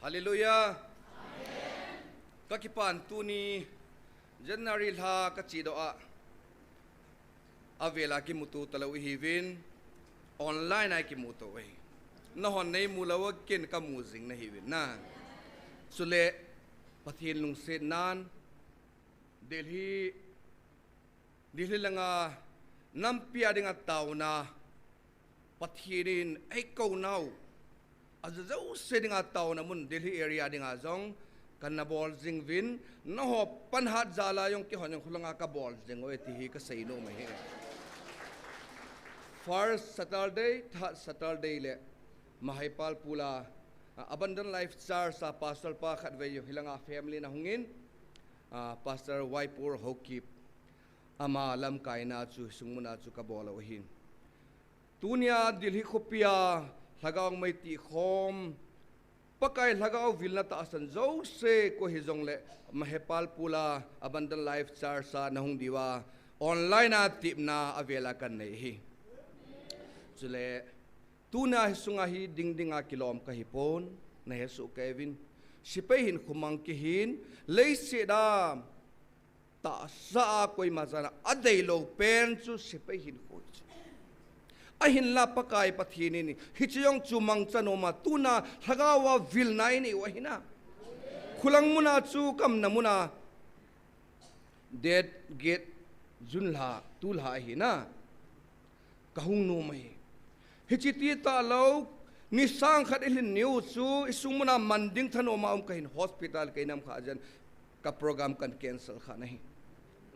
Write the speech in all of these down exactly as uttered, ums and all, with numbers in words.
Hallelujah. Ka kipan tuni January lha ka chidoh a, avela kimuto talou ihiuvin, online a kimuto ahi. Nahon neimu lou a ken kamu jing nahiuvin na. Chule Pathen lungsetnan Delhi, Delhi langa nampi a dinga taona Pathen in eikounau, ajouse dinga taona mun Delhi area dinga jong kana bol jing uvin, naho panhat jal a jong keihon jong khulanga kabol jing uve ti hi kasei nom ahi. First Saturday, third Saturday le Mahaipalpur a, a, Abundant Life Church a pastor pa khatvei jong hilanga family na hungin, a, Pastor Waipur Haokip, ama lamkaina chu sungmuna chu kabol u ahin. Tunia Delhi khopia lhagao mei tihkhom, Pakai lhagao vilna tahsan jouse koi hijongle Mahaipalpur a Abundant Life Church a nahung diuva online a tepna avela kanei ahi. Chule tuna hi sunga hi dingdinga kilom kahipon, nahesoh kei uvin. Sepai hinkho mang kihin, leiset a tahsa a koima chan a adeilou pen chu sepai hinkho chu. Ahinla Pakai Pathen in hiche jong chu mangcha noma tuna lhagao a vilna inei u ahina. Khulang muna chu kamna muna date get June lha, tulha ahina. Kahung nom ahi. Hiche ti talou, ni sang khat ilhin niu chu, isung muna man ding thanoma um kahin hospital kei nam kha jen, ka program kan cancel kha nahi.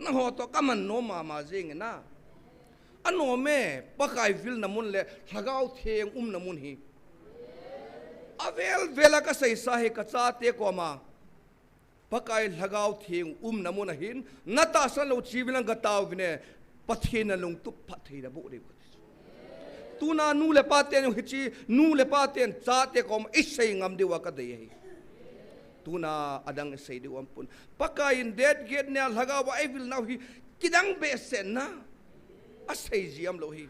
Naho to kaman nom mama jing na. Anom e, Pakai vilna mun le, lhagao theng umna mun hi. Avel vela kaseisa hi kachate koma. Pakai lhagao theng umna mun ahin, natahsan lou chivilang katauvin e, Pathen nalungtup phatthei naboh diu kati chu. Tuna nu le pa ten hiche, nu le pa ten chate kom isei ngam diuva kadei ahi. Tuna adang isei diu ampon. Pakai in date get nia lhagao a eivilnau hi kidang behseh na. Asei ji am lou hi.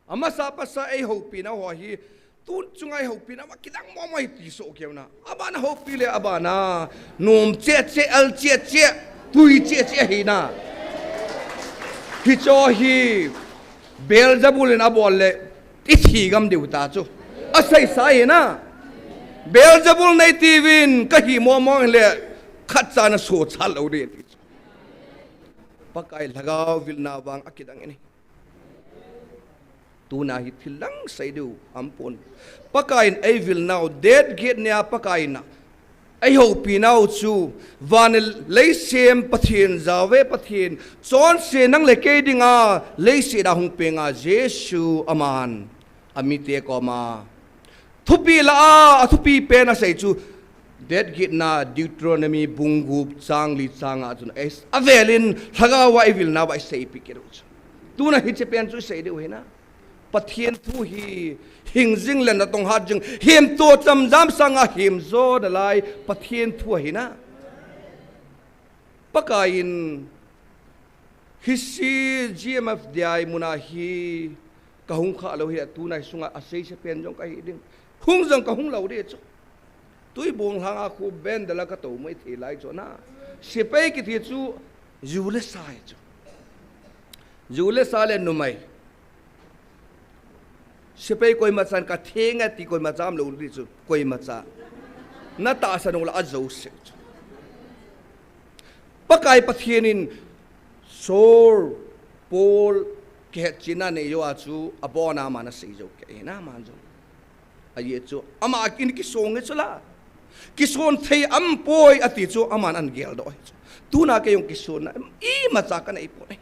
Amasa pasa eihoupina ho hi, tun chunga eihoupina ma kidang mo mo hi ti soh keu na. Abana houpi le abana, nom che che, al che che, tui che che hi na. Hicho hi, Beelzebul in abol le, ithi gam diu ta chu. Aseisa hi na. Beelzebul nei tiuvin, kahi mo mo le, khatcha na so chal lou de ti chu. Pakai lhagao vilna vang akidang ini. Tuna hi thil dang sei diu ampon. Pakai in eivilnau date get nia Pakai in a eihoupinau chu van le lei sem Pathen, Jahve Pathen, chonse nang le kei dinga leiset a hung penga Jesu aman amite koma thupi la a, athupi pen asei chu, date get na Deuteronomy bung gup chang li chang nga chun, avelin lhagao a eivilnau va iseipi kit u chu. Tuna hiche pen chu isei diu hi na. Pathen thu hi hing jing le natong hat jing, hemto chamjam sanga hemjo nalai Pathen thu ahi na. Pakai in hiche G M F D I muna hi kahung kha lou hi, tuna hi sunga aseise pen jong kahi ding. Hung jong kahung lou ding chu. Tuibong lhanga khu band la katou mai thei lai chu na. Sepai kiti chu ju le sa hi chu. Ju le sa le numei. Sepai koima chan katheng e ti koima cha umlou ding chu, koima cha. Natahsan u la ajouse chu. Pakai Pathen in Saul, Paul, kihetchetna nei jouva chu abona aman asei jou kei na aman jong. Ajeh chu, ama kin kisong e chu la. Kison thei aum poi ati chu, aman ahin geldoh e chu. Tuna kei jong kisonna imacha kanei poi.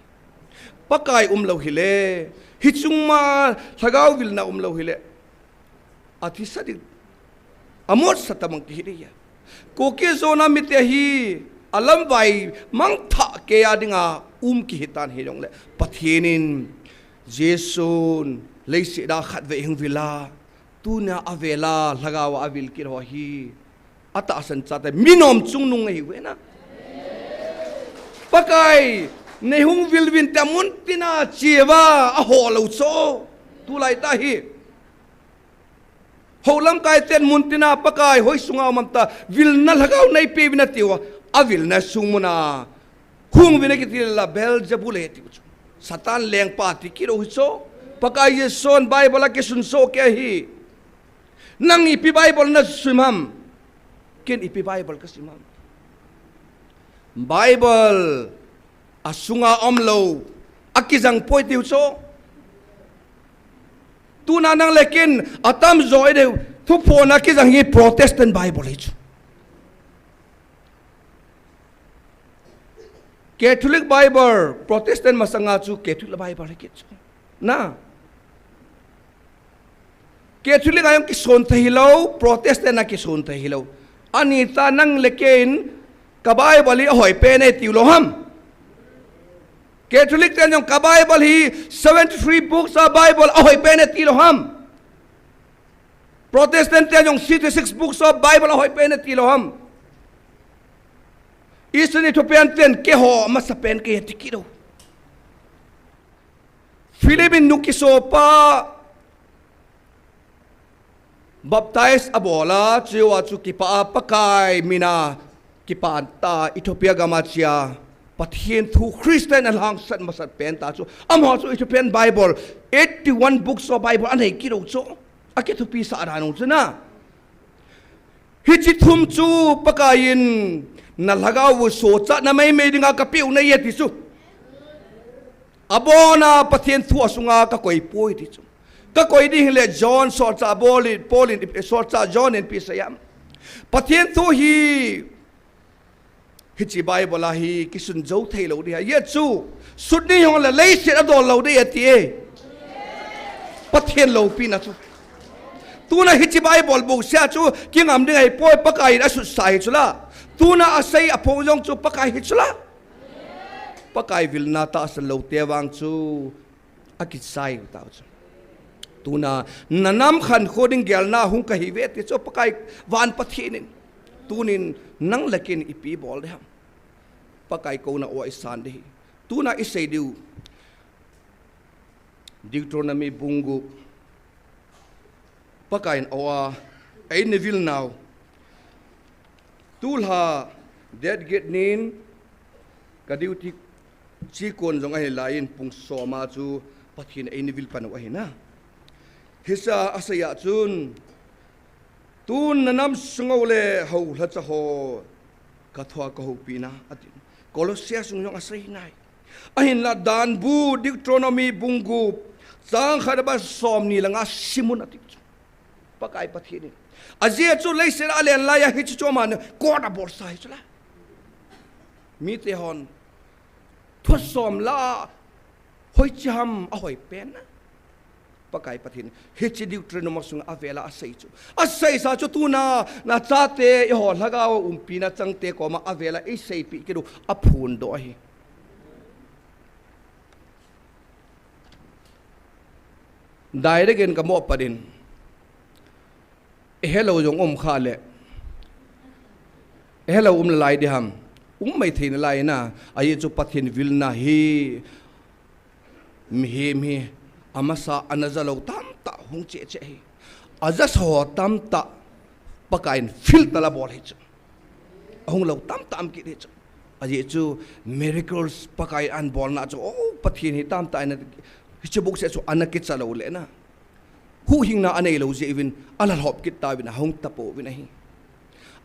Pakai umlou hile, hiche chunga lhagao vilna umlou hile, athisa ding, amotsa tabang kihi ding ahi. Kuki jona mite hi, alamvai mangthah keiya dinga um kihi tan hijongle, Pathen in Jesun leiset a khatvei hung vil a, tunia avela lhagao a avil kit ho hi, atahsan chate mi nom chungnung ahiuve na. Pakai, nei hung vil uvin tia muntina cheuva aho lou chu. Tulai tah hi. Hou lamkai ten mun tina Pakai hoi sunga um am ta, vilna lhagao neipe uvin ati uva, avilna sung muna hung uvin akiti le la Beelzebul e tiu chu. Satan lengpa ti kit u hi chu. Pakai Jesun Bible a kisunso kei ahi. Nang ipi Bible nasim ham? Ken ipi Bible kasim ham? Bible a sunga umlou, akijang poi tiu chu. Tuna nang le ken atamjo ideu, thuphon a kijang hi Protestant Bible hi chu. Catholic Bible, Protestant masanga chu Catholic Bible hi kit chu. Na. Catholic a jong kisun thei hilou, Protestant a kisun thei hilou. Ani ta nang le ken ka Bible hi ahoi pen e tiu lou ham? Catholic ten jong ka Bible hi seventy-three books of Bible ahoi pen e ti lou ham? Protestant ten jong sixty-six books of Bible ahoi pen e ti lou ham? Eastern Ethiopian ten keiho masa pen kei ti kit u. Philip in nu kisopa baptize abol a, chua chu kipah a Pakai mina kipan ta Ethiopia gam a chia Pathen thu Christian alhangsat masat pen ta chu. Amaho chu Ethiopian Bible, eighty-one books of Bible anei kit u chu. Akithupi sah dan u chu na. Hiche thum chu Pakai in na lhagao u sochatna meimei dinga kapeh u nahi e ti chu. Abona Pathen thu asunga kakoi poi ti chu. Kakoi ding hile John solchah Paul in, Paul in, solchah John in ipi asei ham? Pathen thu hi hiche Bible a hi kisun jou thei lou ding ahi. Ajeh chu, sut ni hung le leiset adol lou ding ati e. Pathen loupina chu. Tuna hiche Bible bung sia chu kingam ding ahipoi, Pakai in asutsah hi chu la. Tuna asei aphong jong chu Pakai hi chu la. Pakai vilna tahsan lou te vang chu akisai u tau chu. Tuna, na nam khankho ding gelna hung kahi ve ti chu Pakai van Pathen in. Tunin nang le ken ipi bol ding ham? Pakai kouna o isan ding hi. Tuna isei diu. Deuteronomy bung gup. Pakai in o a, eina vil nau. Tulha, date get nin, ka duty chikon jong ahi laiyin pung som a chu Pathen eina vil pan u ahi na. Hiche a asei a chun, tun na nam sung u le hou lhacha ho, ka thu a ka houpi na, ati. Colossia sung jong asei nai. Ahinla dan bu Deuteronomy bung gup, chang khat aban som ni le nga sim un ati chu. Pakai Pathen in. Ajeh chu leiset a alen laiya hiche chu aman court abolsa hi chu la. Mite hon thusom la hoiche ham ahoi pen na. Pakai Pathen, hiche Deuteronomy sunga avel a asei chu. Aseisa chu tuna, na chate, eiho lhagao umpina changte koma avel a eiseipeh kit u, aphondoh ahi. Direct in ka mo pat in. Eihelou jong um kha le. Eihelou um le lai ding ham. Um mai thei nalai na. Ajeh chu Pathen vilna hi mihem hi amasa ana ja lou tamtah hung cheh cheh hi. Aja sa ho tamtah Pakai in filter abol hi chu. Ahung lou tamtah um kit hi chu. Ajeh chu miracles Pakai in abolna chu, oh, Pathen hi tamtah in hiche bung sia chu ana kicha lou le na. Huhhingna anei lou jeh uvin, alalhop kit tauvin, ahung tapouvin ahi.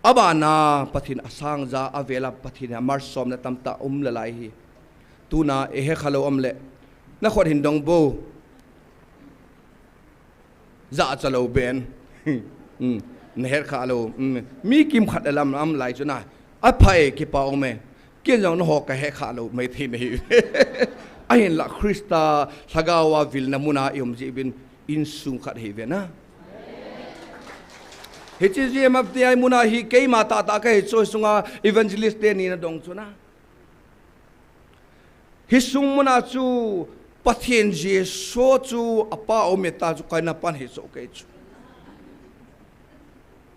Abana Pathen asang ja, avel a Pathen hi amalsomna tamtah um le lai hi. Tuna eihe kha lou um le, na khut hin dong bou. Jacha lou ben. Hmm. Na het kha lou. Hmm. Mi kimkhat alam am lai chu na. Apha e, kipa um e. Ken jong nangho kahe kha lou mai thei nahi. Ahinla Christa lhagao a vilna muna i um jeh uvin insung khat hi ve na. Hiche G M F T I muna hi keima tahtah kahi chu, sunga evangelist teni nadong chu na. Hi sung muna chu Pathen Jesu chu apa um e ta chu kaina pan hi chu kei chu.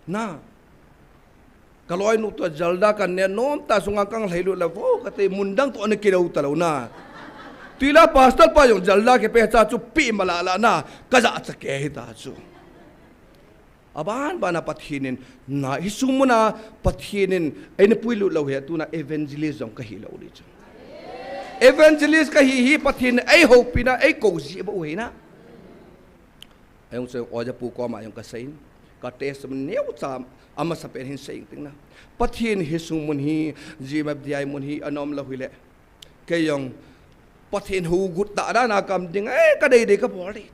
Na. Ka loinu toh jalda kan ne nom ta sunga kang lhailut le vo kati mun dang toh ana kidou talou na. Tuila pastor pa jong jalda kipe cha chu pi mala la na ka jacha kei hi ta chu. Aban bana Pathen in, na, hi sung muna Pathen in eina puilut lou hi, tuna evangelist jong kahi lou ding chu. Evangelist kahi hi Pathen in eihoupina, eikou ji bou hi na. Ahung chu oja pu koma jong kasei in. Ka testimony neocha amasapen hin sei ting na. Pathen hi sung mun hi, G M F D I mun hi anom lou hile. Kei jong Pathen hougut tah dan a kam ding, eh, kadei dei kabol ding.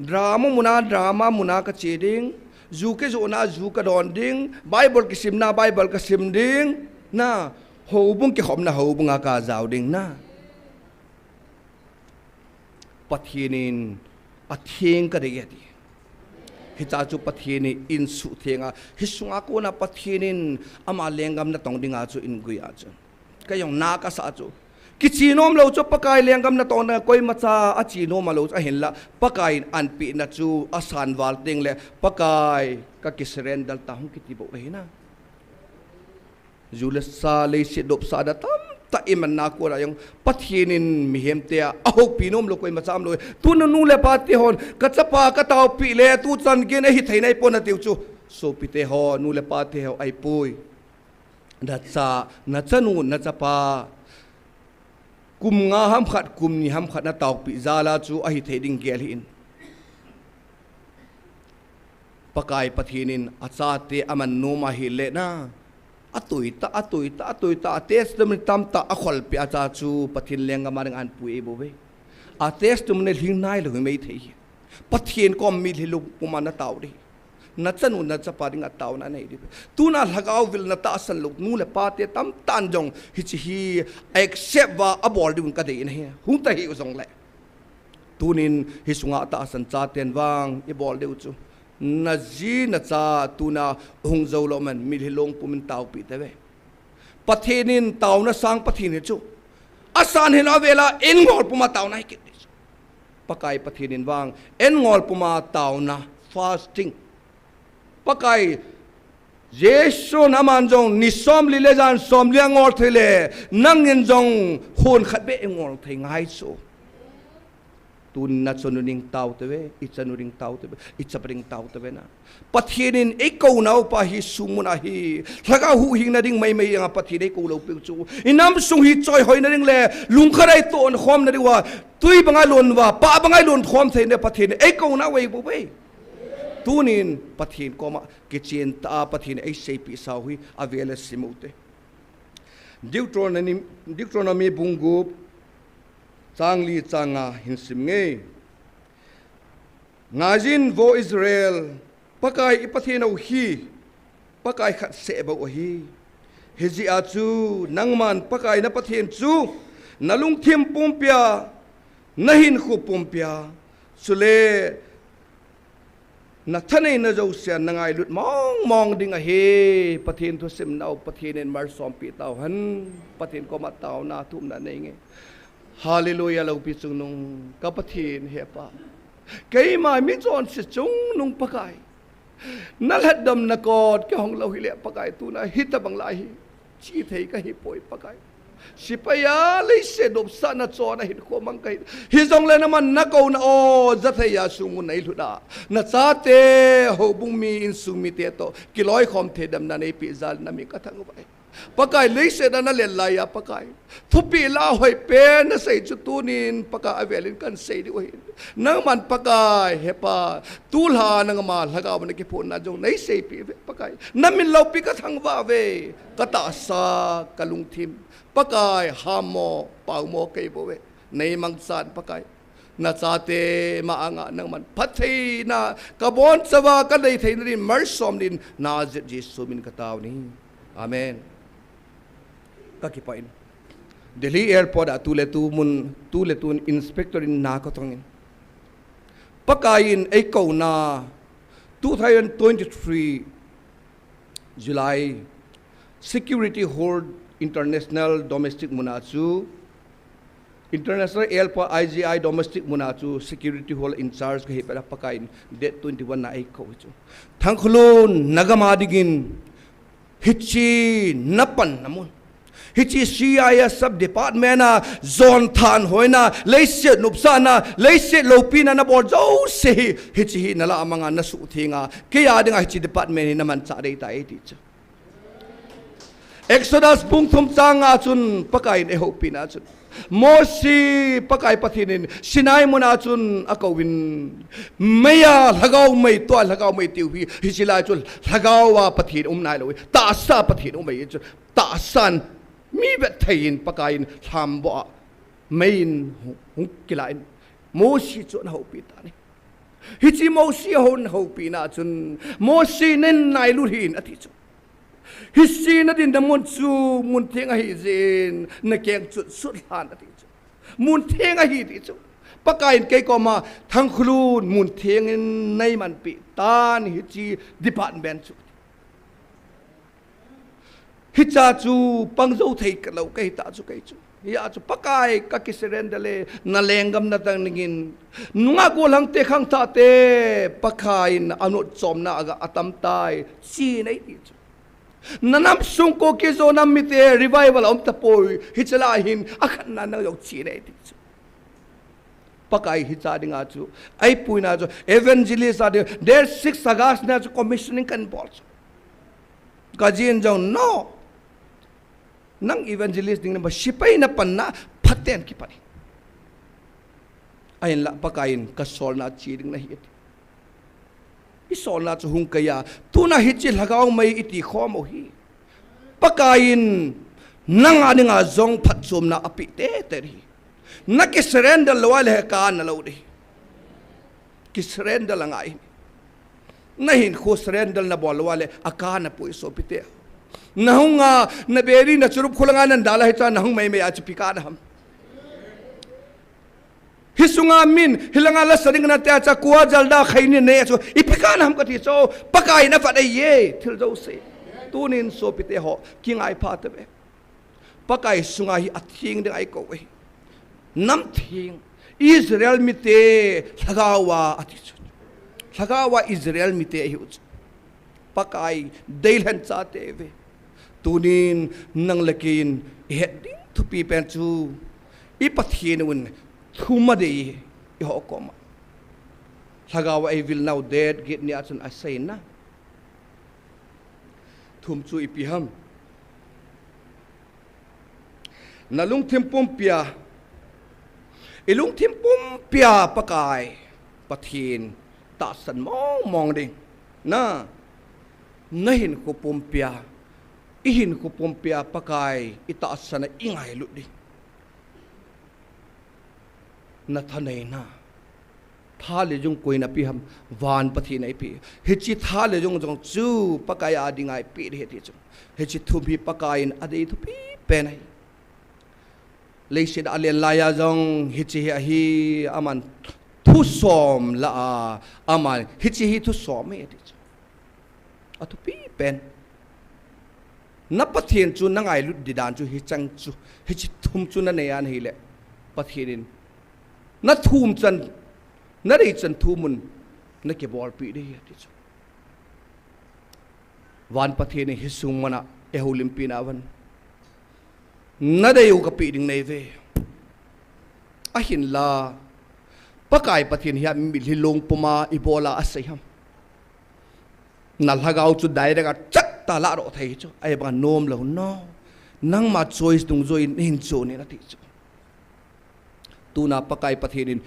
Drama muna drama muna kache ding. Ju kijohna ju kadon ding. Bible kisimna Bible kasim ding. Na, houbung kikhopna houbung a kajao ding na. Pathen in atheng kadei ati. Hicha chu Pathen in suhtheng a, hi sunga kona Pathen in ama lenggam natong dinga chu eingui a chu. Kei jong na kasah chu. Kiche nom lou chu Pakai lenggam natong dinga koimacha ache nom lou chu ahinla. Pakai in anpehna chu asan val teng le Pakai kakisurrender ta hung kiti bou ahi na. Ju le sa leiset dopsahna tamtah imanna kona jong Pathen in mihemte a, ahoupi nom lou koimacha umlou. Tuna nu le pate hon, kachapa kataopi le, tuchan geiyin ahithei naipon atiu chu. Sopite ho, nu le pate ho ahipoi. Nacha, nachanu, nachapa. Kum nga ham khat, kum ni ham khat nataopi jal a chu ahithei ding gel hih in. Pakai Pathen in achate aman nom ahile na. Atoitah, atoitah, atoitah, a testimony tamtah akholpeh a cha chu Pathen lenggam a ding anpui bouve. A testimony lhing nailou hi maithei hi. Pathen kom mitlhi lungpum a natao ding. Nachanu, nachapa dinga taona nei ding. Tuna lhagao vil natahsan lou, nu le pate tamtah in jong hiche hi accept uva abol diuvin kadei ahi. Hung tahih u jongle. Tunin hi sunga tahsan chaten vang ibol diu chu. Naji nacha tuna hung jou lou man mitlhi lungpum in taopi tauve. Pathen in taona sang Pathen hi chu. Asan hin avela in ngol puma taona hi kit ding chu. Pakai Pathen in vang in ngol puma taona, fasting. Pakai Jesun aman jong ni somli le jan somli angol thei le, nangin jong hun khat beh ingol thei ngai chu. Tun nachanu ding tao tauve, ichanu ding tao tauve, ichapa ding tao tauve na. Pathen in eikounau pa hi sung muna hi, lhagao huhhingna ding maimai anga Pathen eikou lou peh u chu. Inam sung hi choihoina ding le, lungkhat a itohkhomna diuva, tui banga lon uva, pah banga lon khom theina Pathen in eikounau ahi bouve. Tunin Pathen koma kichen tah a Pathen in eiseipeh sau hi avel a sim u te. Deuteronomy, Deuteronomy bung gup chang li chang nga hin sim nge. Ngaijin vo Israel, Pakai i Pathen u hi Pakai khat seh bou ahi. Hijeh a chu nangman Pakai na Pathen chu nalungthim pumpia, nahinkho pumpia, chule nathaneina jousea nangailut mong mong ding ahi. Pathen thusim nau Pathen in malsom peh tauhen. Pathen koma taona thumna nei nge. Hallelujah, loupi chungnung ka Pathen hepa. Keima michonse chungnung Pakai. Nalhatdamna kot kihong lou hile Pakai tuna hitobang lai hi. Chithei kahipoi Pakai. Sepai a leiset dopsahna chon a hinkho mang kahi. Hijongle naman nakouna o, jathei a sung mun neilhut a. Nachate, houbung mi, insung mite toh kiloikhom thei damna neipeh jal namin kathangvah e. Pakai leiset a nalen laiya Pakai. Thupeh lah a hoipen nasei chu tunin Pakai avelin kahin sei diu ahi. Nangman Pakai hepa. Tulha nangma lhagao na kiphonna jong neiseipeh uve Pakai. Namin loupi kathangvah uve. Katahsa, kalungthim. Pakai hammo, paomo kei bouve. Neimangchan Pakai. Nachate ma anga nangman phattheina kabonchauva kadei theina din malsom din Nazareth Jesu min katao e. Amen. Kakipah in. Delhi airport a tuletu mun, tuletu inspector in na katongin. Pakai in eikouna two thousand twenty-three July security hold international domestic muna chu international airport I G I domestic muna chu security hold in charge kahi pela Pakai in date twenty-one na eikou chu. Thangkhulun nagama dingin hiche napanna mun. Hiche C I S sub department a, jon thanhoina, leiset nopsahna, leiset loupina nabol jouse hi, hiche hi nalah a manga nasuhtheng a, kei a dinga hiche department hi namanchah dei tai ti chu. Exodus bung thum chang nga chun Pakai in eihoupina chun, Mosi, Pakai Pathen in Sinai mun a chun akouvin, mei a lhagao mei, tua lhagao mei tiu hi, hiche lai chu lhagao a Pathen um nailou hi, tahsa Pathen um ahi chu. Tahsan mi vet thei in Pakai in lhamboh a mei in hung, hung kilah in Mosi chu ana houpi tan ahi. Hiche Mosi ahung houpina chun, Mosi, nei nailut hih in ati chu. Hiche nadinna mun chu mun theng ahi jeh in nakeng chu sutlhan ati chu. Mun theng ahi ti chu. Pakai in kei koma, Thangkhulun, mun theng in neimanpi tan hiche department chu. Hicha chu pang jou thei kalou kahi ta chu kei chu. Hia chu Pakai ka kisurrender le, na lenggam na tang dingin. Nungah gollhang te khangthah te Pakai in anot chomna aga atam tai, chi nei ti chu. Na nam sung Kuki Zo nam mite revival aum tapoi, hiche lai hin akhatna nang jou chi nei ti chu. Pakai hicha dinga chu, eipuina chu, evangelist a ding, date six August na chu commissioning kan bol chu. Ka jin jong, no. Nang evangelist ding na ba, sipai na panna, phaten kipan ahi. Ahinlah Pakai in ka solna che ding nahi ati. I solna chu hung kei a, tuna hiche lhagao mei i ti khom u hi. Pakai in nang a dinga jong phatchomna ape teitei hi. Na kisurrender lou a le kana lou ding. Kisurrender la ngai. Na hinkho surrender na bol lou a le akana poi sopite. Na hung a, na beri na churup khulanga nan dal a hicha na hung mei mei a chu ipi kana ham. Hi sunga min, hilanga la sa ding nate a cha kua jalda khai ni ne chu, ipi kana ham kati chu, Pakai in avat ahi e, thil jouse. Tunin sopite ho, kingai pha tave. Pakai sunga hi atheng ding ahi kou e. Nam theng, Israel mite, lhagao a ati chu. Lhagao a Israel mite ahiu chu. Pakai deilhen chate ve. Tunin nang le kei in i het ding thupi pen chu, i Pathen un thum adei i ho koma. Lhagao a i vil nau date get ni a chun asei na. Thum chu ipi ham. Na lungthim pumpia, i lungthim pumpia Pakai Pathen tahsan mong mong ding. Na, na hinkho pumpia, i hinkho pumpia Pakai i tahsan a i ngailut ding. Na thaneina. Tha le jung koi in ape ham, van Pathen in ape. Hiche tha le jung jong chu Pakai a dinga ipe ding ahi ti chu. Hiche thum hi Pakai in adei thupi pen ahi. Leiset a alen lai a jong hiche hi ahi, aman thusom la a, aman hiche hi thusom ahi ti chu. Athupi pen. Na Pathen chu na ngailut ding dan chu hicheng chu, hiche thum chu na nei a ahile, Pathen in na thum chan, na dei chan thum un na kibolpi ding ahi ti chu. Van Pathen in hi sung mana eihoulimpi na van. Na dei u kape ding nei ve. Ahinla, Pakai Pathen hi a mitlhi long puma ibola asei ham. Na lhagao chu direct a chat ta ladoh thei chu. Ahivanga nom lou no. Nangma choice dungjuiyin hin chon in ati chu. Tuna Pakai Pathen in,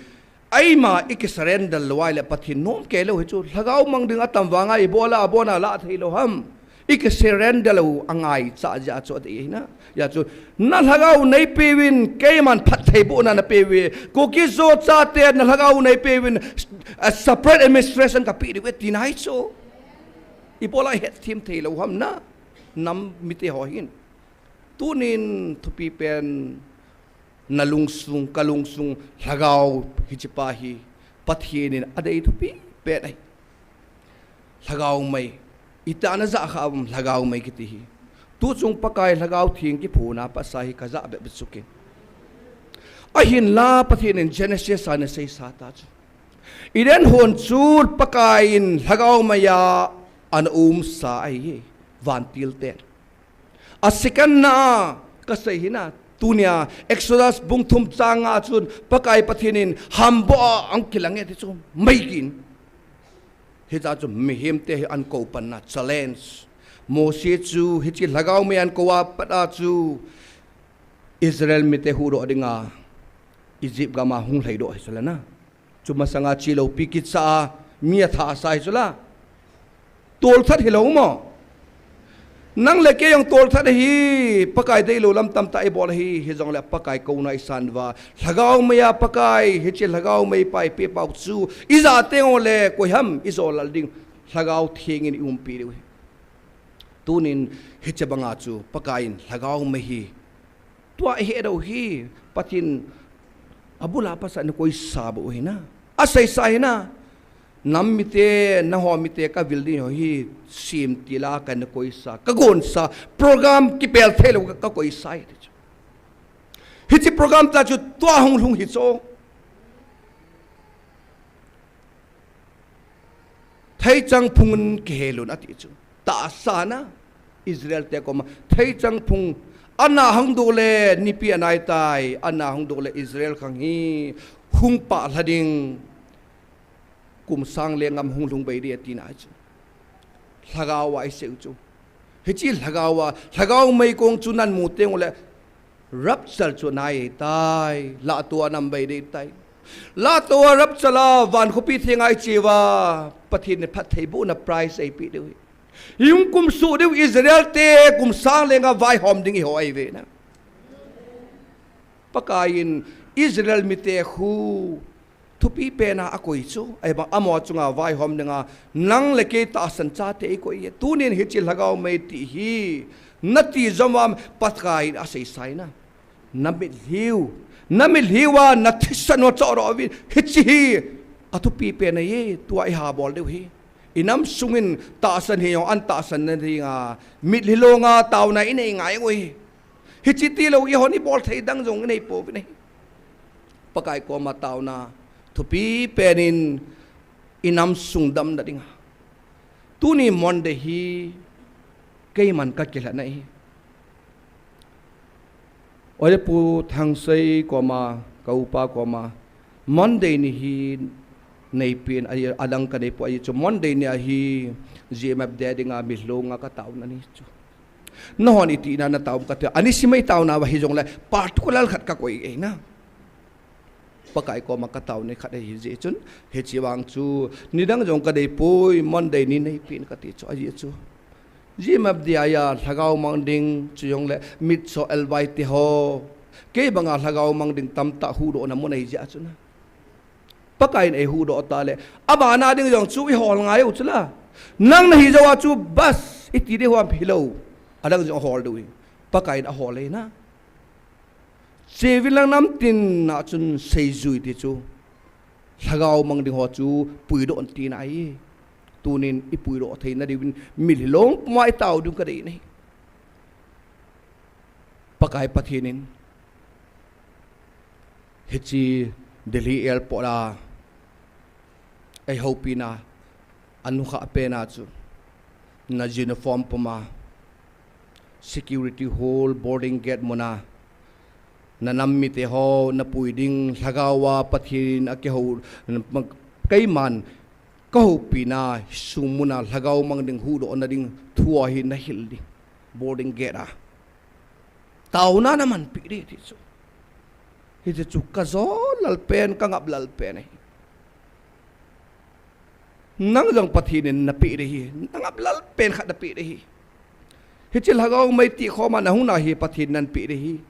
eima i kisurrender lou a ahile Pathen nom kei lou hi chu. Lhagao mang ding atam vanga ibola abona la thei lou ham. I kisurrender lou angaicha jeh a chu adei ahi na. Hia chu, na lhagao neipeuvin, keiman phattheibohna napeuve. Kuki Zo chate na lhagao neipeuvin, a separate administration kape diu ve tina ahi chu. Ibola hetthem thei lou ham na. Nam mite ho hin. Tunin thupi pen na lungsung, ka lungsung, lhagao hiche pa hi Pathen in adei thupi pen ahi. Lhagao mei, itih a na jah kha uvem lhagao mei kiti hi. Tuchung Pakai lhagao theng kiphuna pasa hi ka jah bep bep chu kei. Ahinla Pathen in Genesis a ana seisa ta chu. Eden hon chu Pakai in lhagao mei a ana umsa ahi, vantil ten. A second na, Kasei hina, tunia Exodus bung thum chang nga chun Pakai Pathen in hambo a ang kilang e ti chu mei kin. Hicha chu mihem te hi an ko panna challenge. Mose chu hiche lhagao mei an ko a pat a chu Israel mite huhdoh dinga Egypt gam a hung lhaidoh hi chu lana. Chu masanga chi lopi kicha a mi a thah sa hi chu la. Tolthat hi lo mo. Nang le kei jong tolthat hi Pakai deilou lam tamtah i bol hi, hijongle Pakai kouna i san uva. Lhagao mei a Pakai, hiche lhagao mei pa i pe pau chu. I ja teng ule koi ham i jo lal ding. Lhagao Theng in i umpi diu hi. Tunin hiche banga chu Pakai in lhagao mei hi. Tua i he dou hi, Pathen a bula pasa na koisa bou hi na. A seisa hi na. Nam mite, na ho mite ka vil ding ho hi, sim tila ka na koisa, ka gonsa, program kipel thei lou ka, ka koisa hi ti chu. Hiche program ta chu tua hung lhung hi chu. Theichang phung in kihelun ati chu. Tahsa na Israel te koma. Theichang phung ana hang do le nipi anai tai. Ana hang do le Israel khang hi hung pah lha ding. Kum sang le ngam hung lhung bei di ati na chu. Lhagao a i seu chu. Hiche lhagao a, lhagao mei kong chu nan mu teng ule. Rapture chu nai tai, lahto a nam bei dei tai. Lahto a rapture a van khopi thenga i che uva, Pathen in phattheibohna prize ei pe diu hi. Hung kum suh diu Israel te kum sang le nga vaihom ding i ho ei ve na. Pakai in Israel mite khu thupi pen a a koi chu, ahivang amaho chunga vaihom dinga, nang le kei tahsan chate i koi e. Tunin hiche lhagao mei ti hi, na ti jom uvam Pakai in a seisa hi na. Na mitlhiu, na mitlhiu a, na thisan u choh doh uvin, hiche hi, a thupi pen ahi, tua i ha bol diu hi. I nam sungin tahsan hi jong, an tahsan na dinga, mitlhi longa taona i nei ngai u hi. Hiche tilou i hon i bol thei dang jong i nei pouvin ahi. Pakai koma taona thupi pen in i nam sung damna dinga. Tuni Monday hi keiman ka kilhahna hi. Ole Pu Thangsei koma, ka upa koma, Monday ni hi neipen, a, adang ka nei poi, ahi chu Monday ni a hi G M F Day dinga mitlhi longa ka taona ni chu. Nahon iti na na taom ka ti, ani simei taona va hijongle, particular khat ka koi e na. Pakai koma ka taona khat ahi jeh chun, hiche vang chu, nidang jong ka nei poi, Monday ni neipen ka ti chu, ahi chu. G M F Day a lhagao mang ding, chujongle, mitcho elvai te ho. Kei banga lhagao mang ding tamtah huhdohna mun ahi jeh chu na. Pakai in ei huhdoh ta le. Abana ding jong chu i hol ngai u chu la. Nang na hi jou a chu bas i ti ding ham hilou. Adang jong hol diu hi. Pakai in a hol e na. Chevin lang namtin a chun seijui ti chu. Lhagao mang ding ho chu puidoh tina ahi. Tunin i puidoh theina diuvin mitlhi long puma i tao ding ka dei nahi. Pakai Pathen in. Hiche Delhi airport a, ei houpina, a nukha pena chu, na uniform puma, security hall, boarding gate muna, na nam mite ho, na pui ding, lhagao a Pathen a kihou, keiman, ka houpina, sung muna, lhagao mang ding, huhdohna ding, thu ahi na hil ding, boarding gate a. Taona na manpi ding ti chu. Hiche chu ka jol lal pen, ka ngap lal pen ahi. Nang jong Pathen in na pe ding hi, na ngap lal pen khat na pe ding hi. Hiche lhagao mei ti khoma na hung na hi Pathen nan pe ding hi.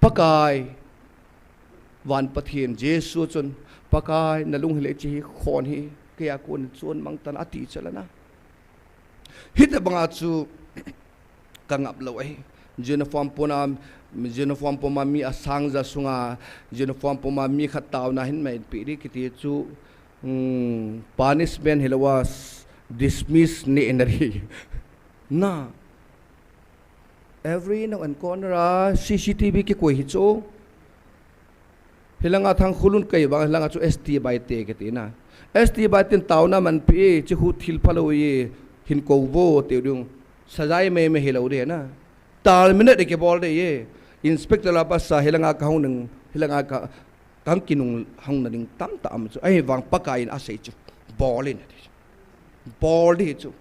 Pakai, van Pathen Jesu chun, Pakai, na lunghel e hiche hi khon hi, kei a kon chon mang tan ati chalana. Hiti banga chu, ka ngap lou ahi. Uniform puma, uniform puma mi asang ja sunga, uniform puma mi khat taona hin mei pe ding kiti chu, um, punishment hilou a, dismiss ni na ding. Na, every nook and corner a C C T V kikoi hi chu. Hilanga Thangkhulun kei vang, hilanga chu S T Baite kiti na. S T Baite in taona manpi, hiche khu thil phalou ahi, hin kou vo, tiu ding. Sajai mei mei hilou ding na. Terminate kibol ding ahi. Inspector la pasa hilanga kahung ning, hilanga ka, kahung kinunghung na ding tamtah um chu. Ahivang Pakaiyin asei chu. Bol in ati chu. Bol ding ahi chu.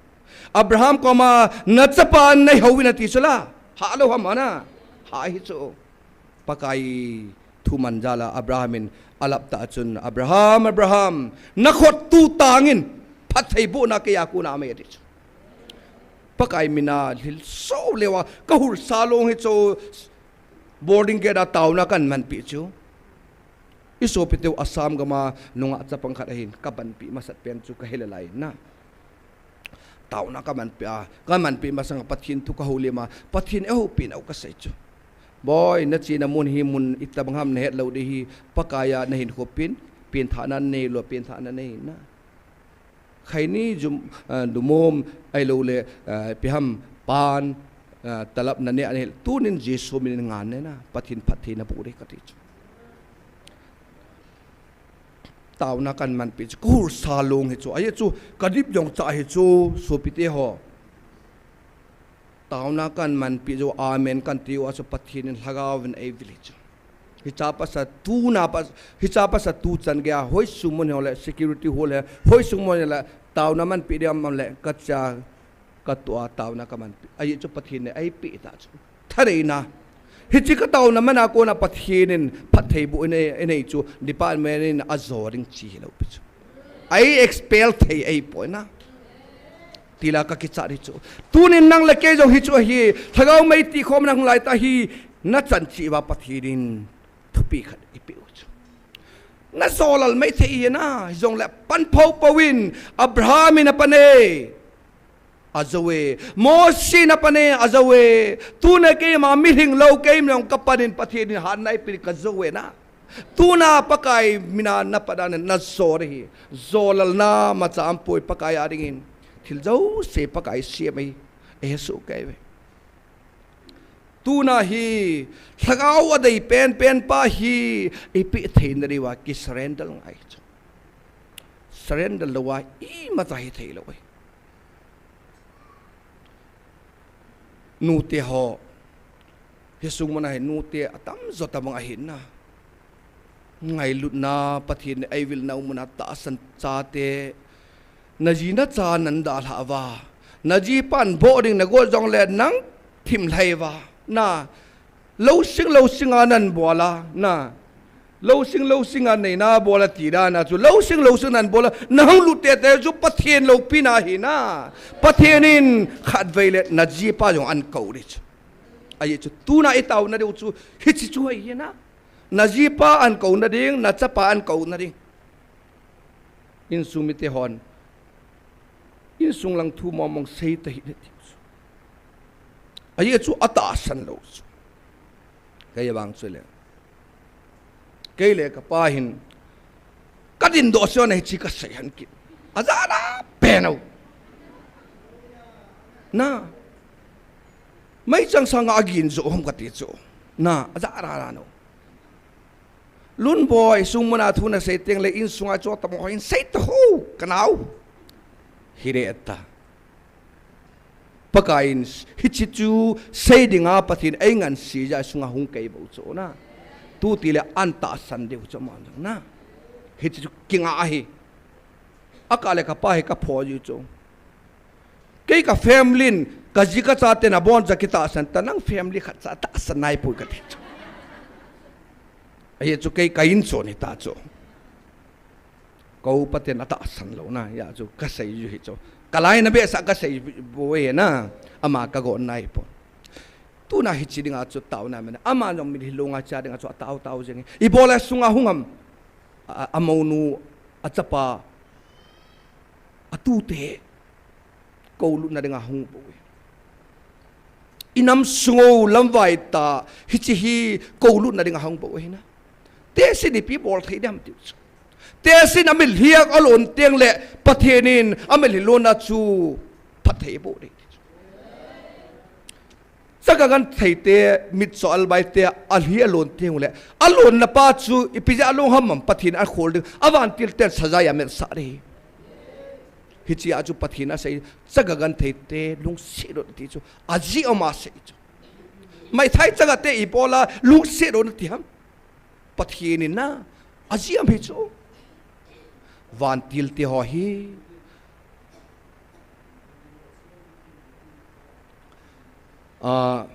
Abraham koma nachapa neihouvin ati chu la. Halou ham ana. Hah ahi chu. Pakai thuman jal a Abraham in alap tah chun, Abraham, Abraham, nakhut tu tangin, phattheibohna keiya kona aum e ati chu. Pakai mina lhilso leuva, kahulsa long hi chu, boarding gate a taona kahin manpeh chu. Isopiteu Assam gam a nungah chapang khat ahin, kapanpeh masat pen chu kahe lelai na. Taona kamanpeh a, kamanpeh masang a Pathen thu kahoulim a, Pathen in eihoupi nau kasei chu. Boi, nachena mun hi mun itobang ham nahet lou ding ahi, Pakaiya nahin khopin, pengthahna nei lou, pengthahna nei na. Khaini jum, ah, dumom, ahilouleh, ah, ipi ham pan, ah, talap naneh anei, tunin Jesu min in ngan ne na, Pathen phatthei naboh ding kati chu. Taona kahin manpeh chu, kahulsa long hi chu, ahi chu, kadip jong cha hi chu, sopite ho. Taona kahin manpeh chu, amen kahin ti uva chu, Pathen in lhagao vin eivil hi chu. Hicha pasa tuna pa, hicha pasa tuchan geiya, hoi sung mun hole, security hole, hoi sung mun hole, taona manpeh ding um le, kacha, katoh a taona kamanpeh. Ahi chu Pathen in eipeh ta chu. Thaneina. Hiche kataona mana kona Pathen in phattheiboh in ei, in ei chu department in ajo ding chi hilou pi chu. Ei expel thei ahipoi na. Tila kakichat ding chu. Tunin nang le kei jong hichu ahi. Lhagao mei tikhomna hung lai tah hi. Nachan cheh uva Pathen in thupi khat eipeh u chu. Najo lal mei thei ahi na. Hijongle pan phoh phoh in Abraham in apan e. Ajo e. Mose in apan e, ajo e. Tuna keima mitlhi lou keima jong kapan in Pathen in hatna eipeh kajo e na. Tuna Pakai mina napan a najo ding ahi. Jolalna macha aumpoi Pakai a dingin. Thil jouse Pakai sem ahi. Eihesoh kei uve. Tuna hi, lhagao adei penpen pa hi, eipeh theina diuva kisurrender ngai chu. Surrender louva, imacha hithei lou ahi. Nute ho, hi sung muna hi nute atamjo tabang ahi na. Ngailutna, Pathen in eivil nau muna tahsan chate, naji nacha nadalhah uva, najipan boh ding nagot jongle nang thim lhai uva, na, lousing lousing a nabol a, na, lousing lousing a neina bol a ti dan a chu, lousing lousing a nabol a, nahung lut teitei chu Pathen loupina ahi na, Pathen in khatvei le najipa jong ahin kou ding chu. Ahi chu, tuna itaona diu chu, hiche chu ahi na. Najipa ahin kouna ding, nachapa ahin kouna ding. Insung mite hon. Insung lang thu mong mong sei tahih le tiu chu. Ahi chu atahsan lou chu. Kei vang chu le. Kei le kapa hin. Kadin doh seh na hiche kasei hon kit. Ajana pen u. Na. Meichang sanga agin jo hom kati chu. Na, ajana na no. Lunboi, sung muna thu nasei teng le insunga chu tamo hin sei ta ho, kanao. Hire ta. Pakaiyin, hiche chu sei dinga Pathen eingansei jeh a sunga hung kei bou chu na. Tuti le ahin tahsan diu chu aman na. Hiche chu kinga ahi. Akah le kapa hi kapho jiu chu. Kei ka family in, kaji kacha ten aboncha kitahsan ta, nang family khat cha tahsan naipoi kati chu. Ahi chu kei ka inchon hita chu. Ka upa ten atahsan lou na, hia chu kasei jiu hi chu. Kalaina behseh a kasei bou ahi na, ama kagon naipoi. Tuna hiche dinga chu taona aman, ama jong mitlhi longa cha dinga chu atao tao jeng e. Ibola sunga hung am, a, amounu, achapa, atute. Koulutna dinga hung bou e. Inam sung u lamvai tah, hiche hi koulutna dinga hung bou e na. Tehse in ipi bol thei dem tiu chu. Tehse in amitlhi a alon teng le Pathen in amitlhi lonna chu phatthei boh ding. Chaga genthei te, mitcho albai te, alhi alon teng le, alonna pa chu ipi jeh a long ham am Pathen in akhol ding, avantil ten saja a ametsah ding. Hiche a chu Pathen in asei, chaga genthei te, lungset un ati chu, ajeh a ama sei chu. Maithai changa te ibola lungset u nati ham? Pathen in na, ajih ham hichu. Vantil te ho hi. Ah,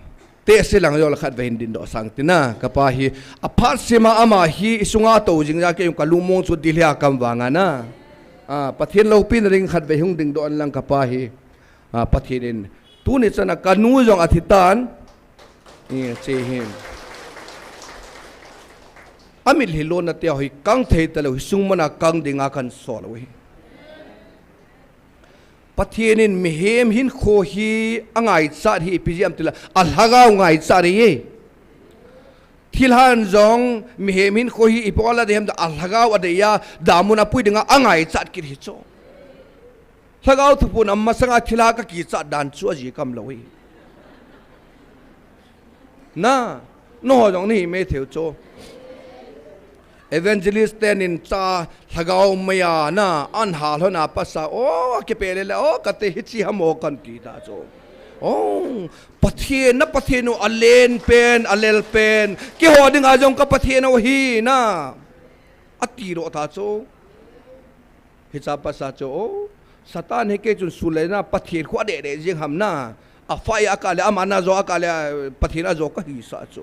te se lang jong la khat ve hin dingdoh sang tina, kapa hi, aphat sema ama hi isunga tou jing ja kei jong kalungmong chu dilhia kam vanga na. Ah, Pathen loupina ding khat ve hung dingdoh lang kapa hi. Ah, Pathen in, tuni chana kanu jong athi tan. I, che hin. Amit hilona te hi kang thei talou, hi sung mana kang dinga kan sol u hi. Pathen in mihem hinkho hi angaichat hi ipi jeh ham tile, alhagao ngaichat ahi. Thilhan jong mihem hinkho hi ipi ola dei ham tile, alhagao adei a, damun apui dinga angaichat kit hi chu. Lhagao thuphon amasanga thilha kakichat dan chu ajih kam lou hi. Na, nangho jong nahi mai thei u chu. Evangelist ten in cha lhagao maiya na, an hal hon a pasa, o, kipe lele, o, kate hichi ham o kan ti ta chu. O, Pathen na Pathen u alen pen, alel pen, keiho dinga jong ka Pathen u ahi na. Ati doh ta chu. Hicha pasa chu, o, Satan hi kei chun sulena Pathen khu adeh deh jing ham na. Afa a kah le, ama na jo a kah le, Pathen a jo kahisah chu.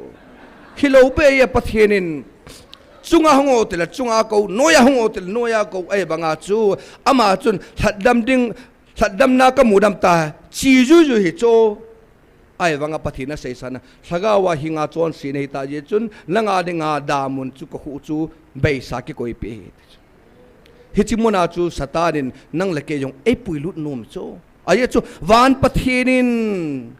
Hilou be a Pathen in, chunga hung o tile, chunga kou, noiya hung o tile, noiya kou, ahivanga chu, ama chun, lhatdam ding, lhatdamna kamu dam ta, chi juiju hi chu. Ahivanga Pathen in asei sana, lhagao a hinga chonse nahi ta jeh chun, nanga dinga damun chu kakhuh chu beisa kikoipeh hi. Hichi muna chu Satan in nang le kei jong eipuilut nom chu. Ajeh chu van Pathen in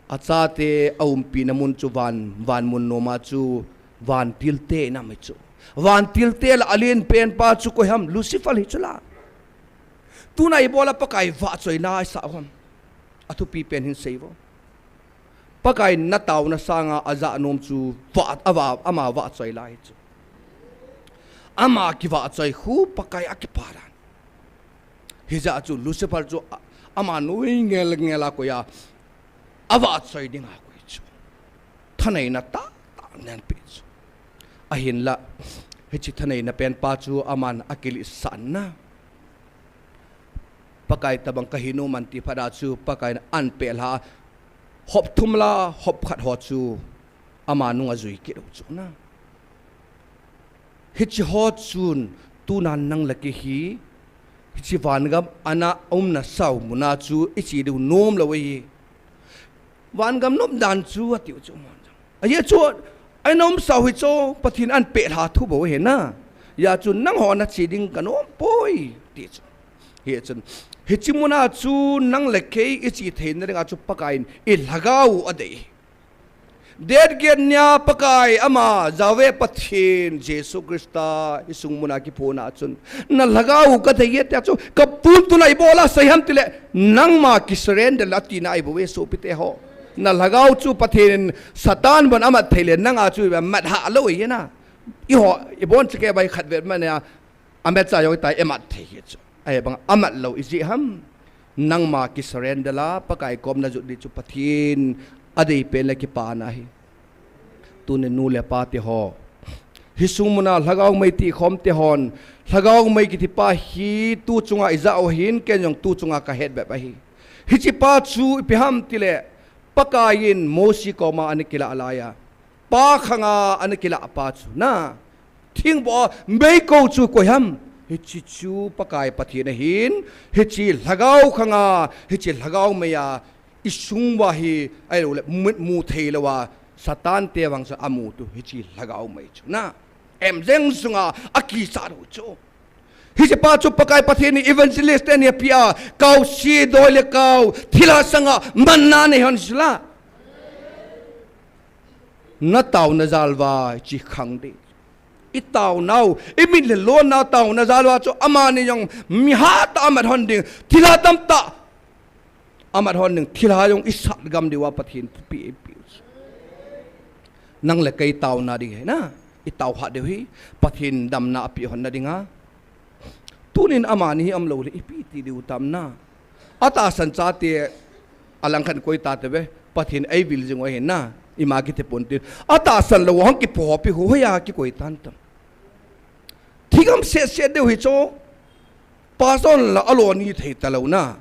achate aumpina mun chu van, van mun noma chu vantil te in aum hi chu. Vantil te lah a alen pen pa chu koi ham, Lucifer hi chu la. Tuna ibola Pakai vahchoina isah u ham? Athupi pen hin sei vo. Pakai in na taona sanga ajah nom chu vah, ava, ama vahchoi lai chu. Ama kivahchoi khu Pakai akipa dan. Hijeh chun Lucifer chu a, ama noi ngel ngel a koi a, avahchoi dinga koi chu. Thaneina tahtah anei peh chu. Ahinlah, hichi thaneina pen pa chu aman akiletsahna. Pakai tabang kahi nom anti phat a chu Pakai in ahin pelha, hop thum lah hop khat ho chu ama nung ajui kit u chu na. Hichi ho chun tuna nang le kei hi, hichi vangam ana umna sao muna chu iche diu nom lou ahi. Vangam nop dan chu ati u chu mon jong. Ajeh chu, aina um sao hi chu, Pathen in ahin pelha thu bou ahi na. Hijeh chun nangho nache ding kanom poi, ti chu. Hichun, hichi muna chu nang le kei iche theina dinga chu Pakai in ilhagao u adei. Date get nia Pakai ama, Yahweh Pathen, Jesu Christa, isung muna kiphona chun. Na lhagao u kadei e tia chu, kapun tuna ibola sei ham tile, nangma kisurrender la tina ahi bou ve sopite ho. Na lhagao chu Pathen in Satan bon amat thei le, nanga chu imat ha lou ahi na. Eiho, ibon cheke bai khat vet mania, amatcha jong itai imat thei hi chu. Ahivang amat lou ijeh ham. Nangma kisurrender la, Pakai kom najot ding chu Pathen adei pen le kipana ahi. Tuni nu le pa te ho. Hi sung muna lhagao mei ti khom te hon. Lhagao mei kiti pa hi tu chunga ijah u ahin, ken jong tu chunga kahet bep ahi. Hichi pa chu ipi ham tile, Pakai in Mosi koma ana kilah laiya. Pa khanga ana kilah pa chu na. Thingboh a meikou chu koi ham. Hichi chu Pakai Pathen ahin, hichi lhagao khanga, hichi lhagao meiya, isung uva hi, ahilouleh mu, mu thei louva, Satan te vang chu amu tu, hichi lhagao mei chu na. Em jeng sunga, akichat u chu. Hichi pa chu Pakai Pathen in evangelist teni apia, kau si doi le kau, thilha sanga, manna nei hon sila. Na taona jal uva chi khang ding. I taonau, i mit le lonna taona jal uva chu amani jong mi hatah a amat hon ding, thilha tamtah amat hon ding, thilha jong i sat gam diuva Pathen thupeh eipeh u chu. Nang le kei taona ding ahi na, i tao hat diu ahi, Pathen damna apeh hon na dinga. Tunin amani hi umlou le ipi ti diu tam na. Atahsan chate Alang khat koi ta te ve, Pathen ei vil jing u ahi na, ima kiti pon tin. Atahsan lou hang kipopi hu, hoiya kikoi tan tam. Thigam se se deu hi chu. Pastor la alo ni thei ta lou na.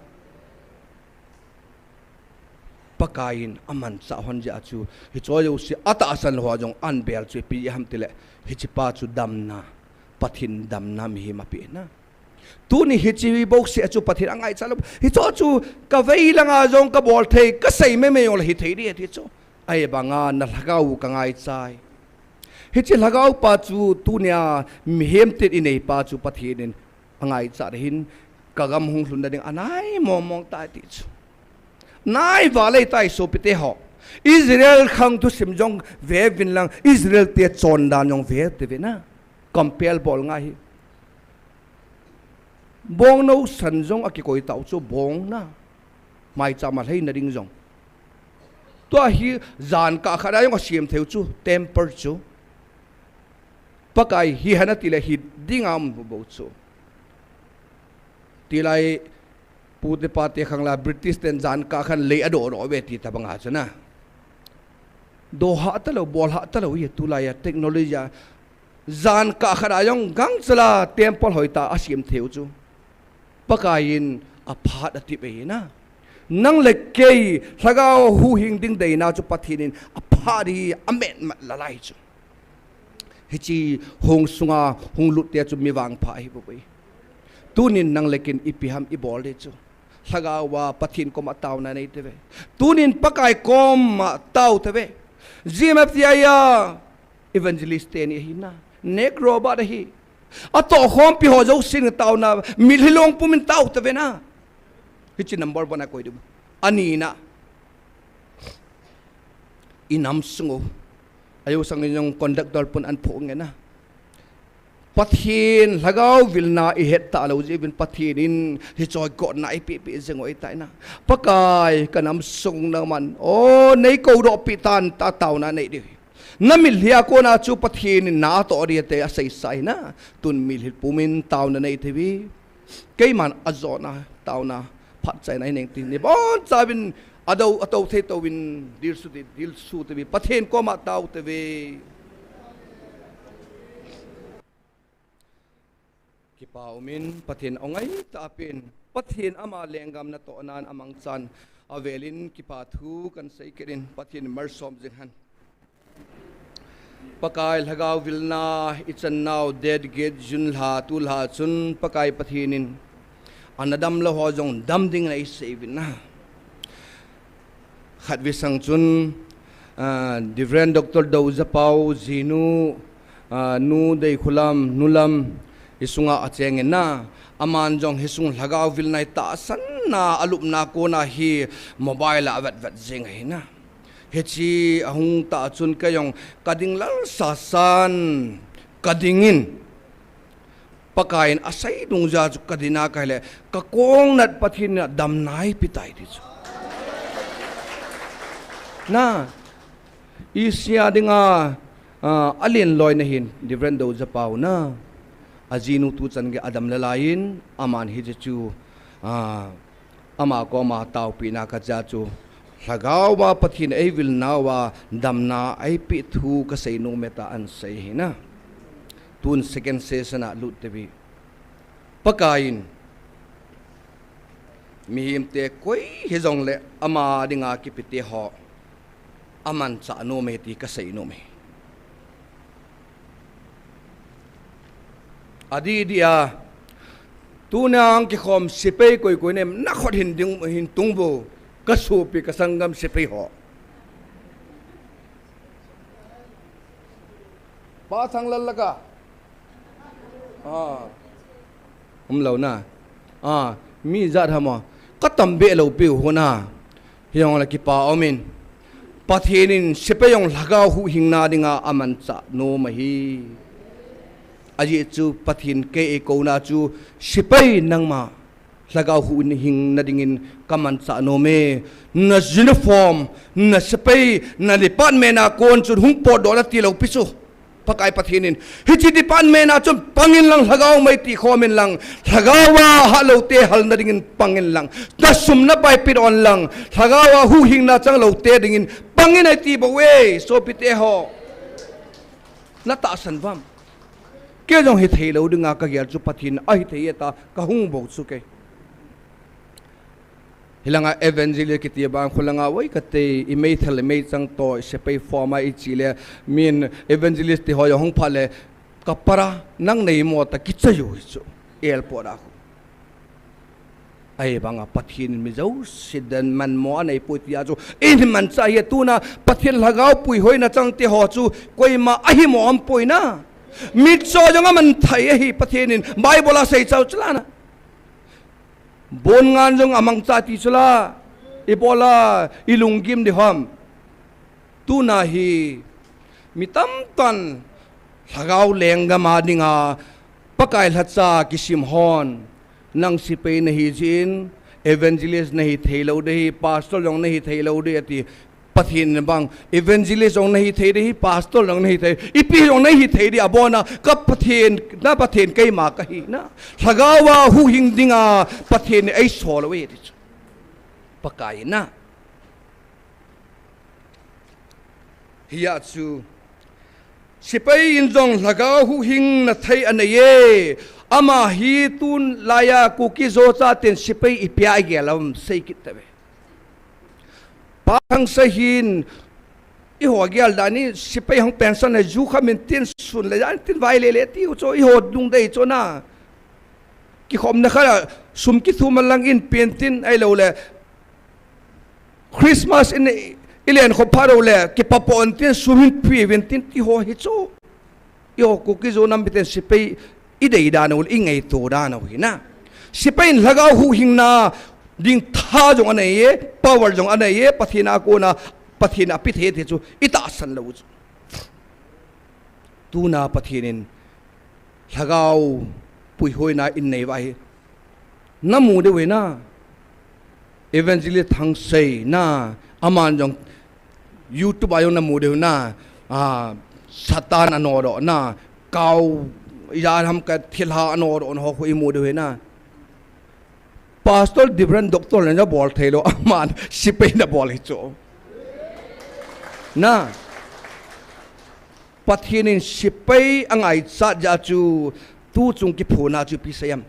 Pakai in amanchah hon jeh chu, hicho jouse atahsan lou ho jong anbel chu ipi ham tile, hiche pa chu damna, Pathen damna mihem ape na. Tuni hiche bouseh chu Pathen angaicha lou. Hicho chu ka vei langa jong ka bol thei, ka sei mei mei jong le hithei ding ti chu. Ahivanga na lhagao ka ngaichai. Hiche lhagao pa chu tunia mihem tin inei pa chu Pathen in angaicha ding hin ka gam hung lhun na ding anai mong mong tai ti chu. Nai valei tai sopite ho. Israel khang thusim jong ve vin lang, Israel te chondan jong ve te ve na. Compel bol ngai hi. Bongnou san jong akikoi tau chu bong na. Maicham a lhei na ding jong. Tua hi jan kah khat a jong asem thei u chu, temple chu. Pakai hi hana tile hi ding am bou chu. Tilai pute pate khang la British ten jan kah khan lei adoh doh ve ti tabang a chu na. Doh ha talou, bol ha talou hi tulai a technology a. Jan kah khat a jong gangchala temple hoitah a asem thei u chu. Pakai in aphat atip e na. Nang le kei, lhagao huhhing ding deina chu Pathen in aphat hi ametmat lalai chu. Hiche hung sunga hung lut te chu mi vangpha ahi bou ve. Tunin nang le kei in ipi ham ibol ding chu. Lhagao a Pathen koma taona nei te ve. Tunin Pakai koma tao te ve. G M F T I a evangelist teni ahi na. Nek Robert ahi. Atoh khompi ho jousen taona, mitlhi long pumin tao te ve na. Hiche number one a koi ding. Anina. Inam sung u. Ajo sang in jong conductor pun an pho nge na. Pathen lhagao vilna ihet talou jeh uvin Pathen in hiche kotna ipi pi jeng u ahitai na. Pakai ka nam sung na man. O nei kou doh pi tan ta taona nei ding. Na mitlhi a kona chu Pathen in na toh ding te asei sa hi na. Tun mitlhi pumin taona nei te ve. Keiman ajona taona phatchaina hi neng tin. Ni bon chavin ado ato thei tovin dil su ti, dil su te ve. Pathen koma tao te ve. Kipa umin Pathen angai ta pen. Pathen ama lenggam natoh nan amangchan avelin kipa thu kan sei kit in Pathen malsom jing hen. Pakai lhagao vilna ichan nau date get June lha tulha chun Pakai Pathen in ana damlou ho jong dam ding in eisei uvin na. Khatvei sang chun, ah, Reverend Doctor Dojapau, jinu, ah, nu Deikhulam, nu Lam, isunga acheng in na, aman jong hisung lhagao vilna itahsan na, alupna kona hi mobile a avet vet jing ahi na. Hiche ahung tah chun kei jong kading lal sasan, kading in. Pakai in asei dungjui a chu kadin a kahile, kakong nat Pathen in adamna eipe tai ti chu. Na, isi a dinga, ah, alen loi na hin, Reverend Dojapau na, ajinu tuchan gei adam lalai in, aman hiche chu, ah, ama koma taopina kacha chu, lhagao a Pathen eivilnauva damna eipeh thu kasei nom e tia asei ahi na. Tun second session a lut tauve. Pakai in mihemte koi hijongle ama dinga kipete ho amanchah nom e ti kasei nom e. Adih dih a, tuna hung kikhom sepai koi koi nem, nakhut hin ding, hin tung vo, kasopi kasanggam sepai ho. Pa Thanglal la ka. Ah. Umlou na. Ah, mi jat ham a. Katam be lou piu ho na. Hijongle kipa umin. Pathen in sepai jong lhagao huhhingna dinga amanchah nom ahi. Ajeh chu Pathen kei eikouna chu sepai nangma lhagao huhhingna dingin kamanchah nom e. Na uniform, na sepai, na department a kon chun hung potdoh nati lou pi chu. Pakai Pathen in, hiche department a chun pangin lang, lhagao mei ti khomin lang, lhagao a hah lote halna dingin pangin lang, na sum na pai peh un lang, lhagao a huhhingna chang lote dingin pangin ahi ti bou e, sopite ho. Na tahsan uvem? Kei jong hithei lou dinga kagel chu Pathen ahithei e tia kahung bou chu kei. Hilanga evangelist kiti bang khulanga oi kati, i meithal i meichang toh, i sepai form a i che le, min evangelist ti ho jong hung pha le, ka para nang nei mo tia kichai u hi chu, airport a khu. Ahivanga Pathen in mi jouse dinmun mo anei poi tia chu, i manchah hi tuna, Pathen lhagao puihoina chang te ho chu, koima ahi mo aum poi na. Mitcho jong aman thei ahi Pathen in, Bible a sei chau chu la na. Bon ngan jong amangcha ti chu la, ibola, i lunggim ding ham. Tuna hi, mi tamtah in, lhagao lenggam a dinga, Pakai lhacha kisim hon, nang sepai nahi jeh in, evangelist nahi thei lou ding ahi, pastor jong nahi thei lou ding ati, Pathen in bang, evangelist jong nahi thei ding ahi, pastor jong nahi thei, ipi jong nahi thei ding, abona, ka Pathen, na Pathen keima kahi na. Lhagao a huhhing dinga, Pathen in eisol uve ti chu. Pakai na. Hia chu. Sepai in jong lhagao huhhingna thei anei e. Ama hi tun laiya Kuki Zo chaten sepai ipi a igel ham sei kit tauve. Pa Khangsei hin, eiho gel dan in sepai hung pension le ju kha min tin sun le jan tin vai le le tiu chu eiho lungdei chu na. Kikhomna khat a sum kithum a lang in pen tin ahilou le. Christmas in i len khop phat lou le, kipa pon tin, sum hin pe uvin tin, ti ho hi chu. Eiho Kuki Zo nam miten sepai i dei dan u, i ngaito dan u hi na. Sepai in lhagao huhhingna ding tha jong anei e, power jong anei e, Pathen a kona, Pathen a pe thei ti chu, i tahsan lou chu. Tuna Pathen in lhagao puihoina in nei uva hi. Na mu diu ve na. Evangelist Thangsei na. Aman jong YouTube a jong na mu diu na. A, Satan anodoh na. Kau, ijat ham ka thilha anodoh na ho khu i mu diu ve na. Pastor, Reverend, Doctor le na bol thei lou. Aman sepai na bol hi chu. Na. Pathen in sepai angaichat jeh chu tuchung kiphuna chu ipi sei em.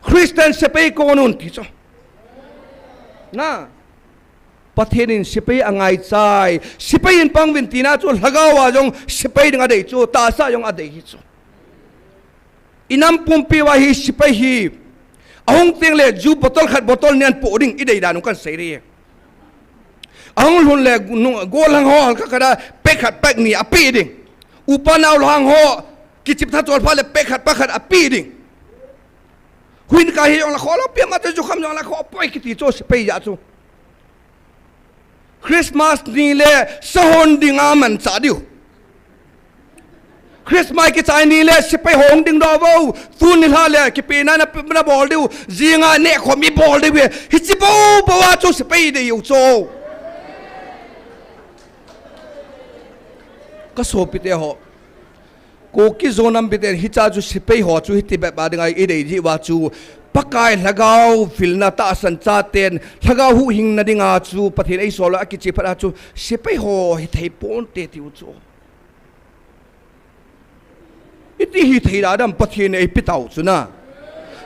Christian sepai kon un ti chu. Na. Pathen in sepai angaichai. Sepai in pang uvin tina chu lhagao a jong sepai ding adei chu. Tahsa jong adei hi chu. I nam pumpi uva hi sepai hi. Ahung teng le ju bottle khat bottle ni ahin po ding i dei dan u kan sei ding. Ahung lhun le nu-, gollhang ho halkhat khat a pack khat pack ni ape ding. Upa naolhang ho kichep tha chol phat le pack khat pack khat ape ding. Huin ka hi jong la kho lou, pia ma te jukham jong la kho poi kiti chu sepai jeh chu. Christmas ni le sahon dinga manchah diu. Christmas kichai ni le sepai hung ding doh vo. Tuni lha le kipehna na, na bol diu. Jinga nehkhom i bol diu ve. Hiche bou bou a chu sepai dei u chu. Ka sopite ho. Kuki Zo nam miten hiche chu sepai ho chu hiti bep a dinga i dei jeh uva chu Pakai lhagao vilna tahsan chaten lhagao huhhingna dinga chu Pathen eisol a kiche phat a chu sepai ho hithei ponte tiu chu. Iti hithei da dam Pathen in eipe tau chu na.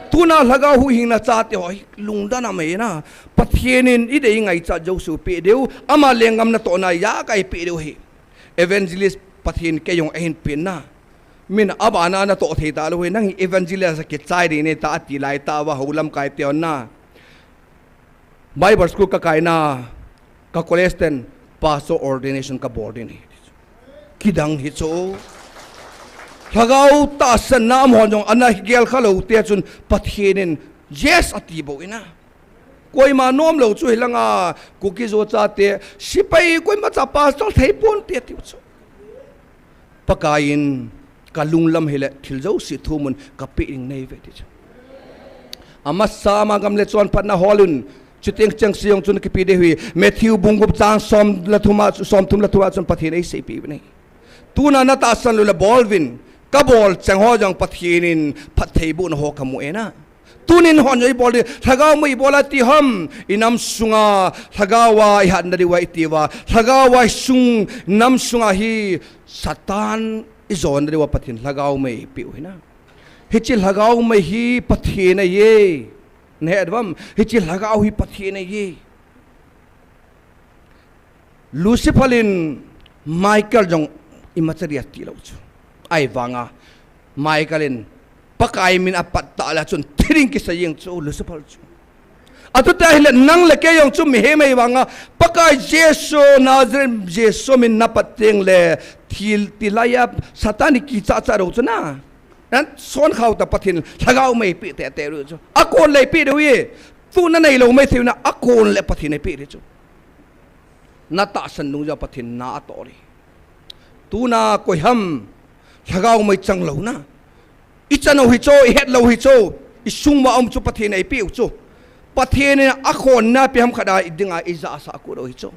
Tuna lhagao huhhingna chate ho hi lungdon a mei na. Pathen in i dei ngaichat jouse u pe diu. Ama lenggam natohna a ka eipe diu hi. Evangelist Pathen kei jong ahin pen na. Min abana natoh thei talou hi, nang hi evangelist a kichai ding nahi ta ati lai tah uva houlam kai te hon na. Bible school ka kaina, ka college ten pastor ordination ka bol ding ahi. Kidang hi chu. Lhagao tahsanna amahon jong ana gel kha lou te chun Pathen in yes ati bou ina. Koima nom lou chu hilanga Kuki Zo chate, sepai koima cha pastor thei ponte tiu chu. Pakai in ka lunglam hile thil jouse thumun ka pe ding nahi uve ti chu. Amasa ama gam le chonphatna holun, chuteng chengse jong chun kipe ding ahi. Matthew bung gup chang som le thum a, som thum le thum a chun Pathen in eiseipeh u ahi. Tuna natahsan lou le bol uvin. Kabol cheng ho jong Pathen in phattheibohna ho kamu e na. Tunin hon jong ibol ding, lhagao mei ibol a ti ham, inam sunga, lhagao a ihatna diuva itiuva, lhagao a isung, nam sunga hi Satan ijona diuva Pathen lhagao mei eipeh u hi na. Hiche lhagao mei hi Pathen ahi e. Nahet uvam, hiche lhagao hi Pathen ahi e. Lucifer in Michael jong imacha dia tilou chu. Ahivanga Michael in Pakai min apat tah le chun thi ding kisa jeng chu Lucifer chu. Atuta hile nang le kei jong chu mihem ahivanga Pakai Jesu Nazareth Jesu min napat teng le thil tilai a Satan in kicha cha lou chu na. Nan son khao ta Pathen lhagao mei eipeh tete lou chu. Akon le eipeh diu e. Tuna neilou mei thei u na akon le Pathen eipeh ding chu. Natahsan nung jong Pathen na atoh ding. Tuna koi ham lhagao mei chang lou na. Ichan u hi chu, ihet lou hi chu, isung ma um chu Pathen eipeh u chu. Pathen in akhonna pe ham khat a idinga ija sa ku lou hi chu.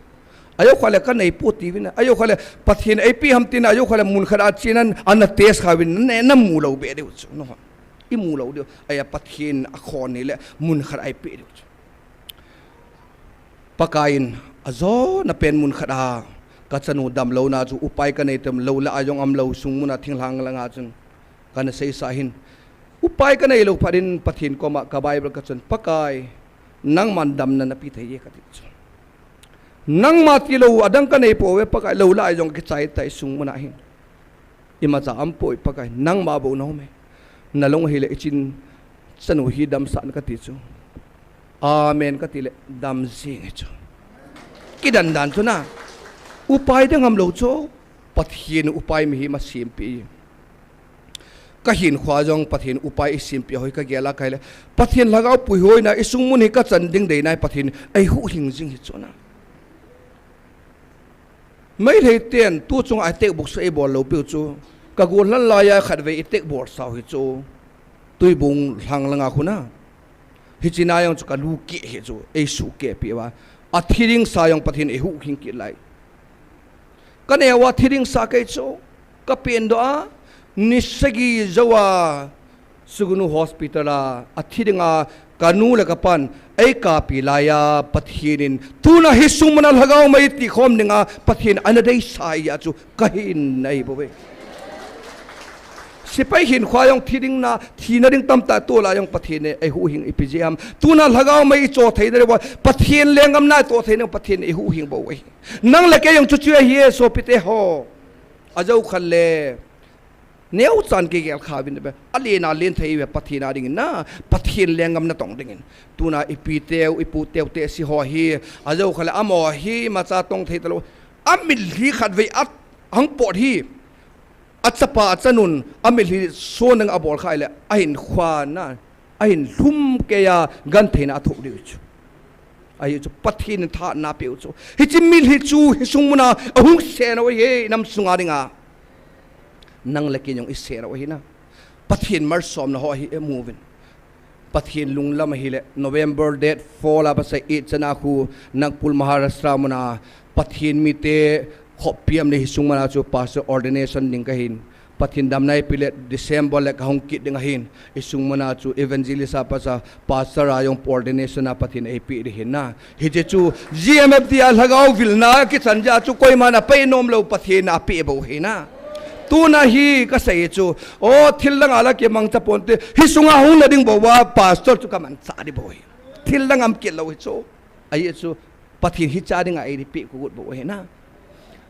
Ajou khat le kanei poi tiuvin, ajou khat le Pathen eipeh ham tin, ajou khat le mun khat a chin an, ana test kha uvin, na, namu lou be diu chu. No. Imu lou diu, ahi a Pathen akhon hi le mun khat a eipeh diu chu. Pakai in ajona pen mun khat a kachanu damlouna chu upai kanei tam lou la a jong umlou sung muna thinglhang langa chun kana seisa hin. Upai kanei lou phat in Pathen koma ka Bible kachun Pakai nangman damna napeh thei e kati chu. Nangma tilou adang kanei pouve Pakai lou la a jong kichai tai sung muna hin. Imacha um poi Pakai, nangma bou na um e. Nalung hile ichin chanu hi damsah in kati chu. Amen kati le dam jing e chu. Kidan dan chu na. Upai dang umlou chu. Pathen upai mihem asempeh e. Kahinkhoa jong Pathen upai isempeh hoi kagel a kahile. Pathen lhagao puihoina isung mun hi kachan ding deina hi Pathen eihuhhing jing hi chu na. Meitei ten tu chunga attack buksa eibol lou piu chu. Ka gollhang laiya khatvei attack bolsa u hi chu. Tuibong lhang langa khu na. Hiche na jong chu kalu keh hi chu. Eisuh keh peh uva. Athi ding sa jong Pathen eihuhhing kit lai. Kaneo a thi ding sa kei chu. Kapen doh a. Ni sagi jou a. Sugnu Hospital a, athi dinga kanu le kapan eikapi laiya Pathen in tuna hi sung muna lhagao mei tikhom dinga Pathen ana deisah a chu kahin nei bou ve. Sepai hinkhoa jong thi ding na, thina ding tamtah tol a jong Pathen in eihuhhing ipi jeh ham. Tuna lhagao mei icho theina diuva, Pathen lenggam na itoh theina Pathen in eihuhhing bou ve. Nang le kei jong chuche ahi e sopite ho. Ajou khat le Neochan kigel kha uvin ve. Alen alen thei ve Pathen a dingin na. Pathen lenggam natong dingin. Tuna ipi teu, ipu teu te si ho hi. Ajou khat le amaho hi imacha tong thei talou. Amitlhi khatvei ahung pot hi. Achapa achanun amitlhi son ding abol kha le. Ahinkhoa na. Ahin lhum keiya gentheina athoh diu chu. Ahi chu Pathen in thahatna apeh u chu. Hiche mitlhi chu hi sung muna ahung sen u ahi e, nam sunga dinga. Nang le kei jong isen u ahi na. Pathen malsomna ho ahi e mu uvin. Pathen lunglam ahile November date four la pasal eight chana khu Nagpur Maharashtra muna Pathen mite khoppi am le hi sung muna chu pastor ordination ding kahin. Pathen damna eipeh le December le kahung kit ding ahin. Isung muna chu evangelist a pasal, pastor a jong ordination a Pathen eipeh ding ahin na. Hiche chu G M F D a lhagao vilna kichan jeh a chu koiman apei nom lou Pathen in apeh bou ahi na. Tuna hi kasei chu, o thil dang a la kimangcha ponte, hi sunga hung na ding bou a pastor chu kamangcha ding bou ahi. Thil dang a um kit lou hi chu. Ahi chu, Pathen hiche dinga eipeh kit bou ahi na.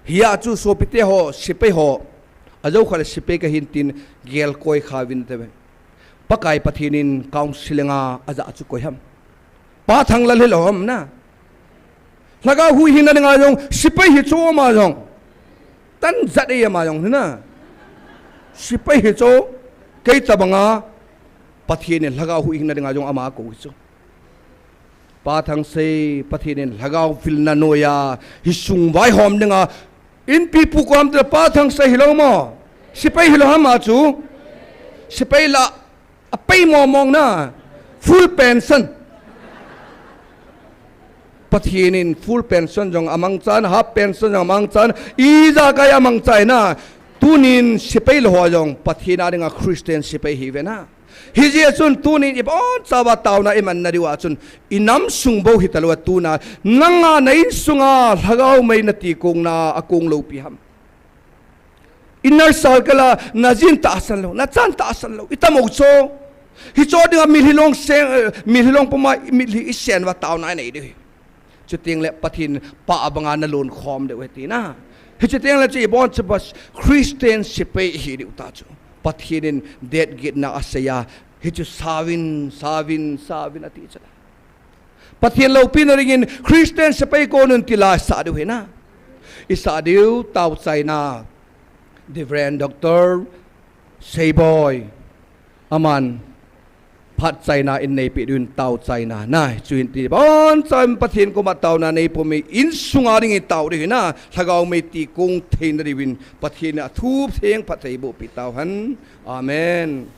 Hia chu sopite ho, sepai ho, ajou khat le sepai kahin tin gelkoi kha uvin te ve. Pakai Pathen in counseling a ajah chu koi ham. Pa Thanglal hilou ham na. Lhagao huhhingna dinga jong, sepai hi chu ama jong. Tan jat e ama jong hi na. Sepai hi chu, kei tabanga, Pathen in lhagao huhhingna dinga jong ama akou hi chu. Pa Thangsei, Pathen in lhagao vilna noiya, hi sung vaihom dinga, inpi pu koi ham tile Pa Thangsei hilou mo. Sepai hilou ham a chu. Sepai la, apei mong mong na. Full pension. Pathen in full pension jong amangchan, half pension jong amangchan, ijakai amangcha e na. Tunin sepai lou ho jong Pathen a dinga Christian sepai ihiuve na. Hijeh chun tunin ibonchauva taona imanna diuva chun, inam sung bou hitalou a tuna, nanga na insunga lhagao mei nati kongna akong loupi ham? Inner circle a najin tahsan lou, nachan tahsan lou, itam u chu. Hiche dinga mitlhi long seng, eh, mitlhi long puma mitlhi isen uva taona inei diu ahi. Chutengle Pathen pah banga nalon khom diu ahi tina. Hiche tengle chu ibonchauva Christian sepai ihi diu ta chu. Pathen in det gitna asei a, hichu sauvin, sauvin, sauvin ati chu. Pathen loupina dingin Christian sepai kon un ti la isah diu ahi na. Isah diu taochaina, Reverend Doctor Seiboi, aman phatchaina in neipeh diuvin taochaina na, chuin ti bonchauvin Pathen koma taona neipum in, insunga dingin tao diu ahi na, lhagao mei ti kong theina diuvin Pathen in athup theng phatthei bohpi tauhen. Amen.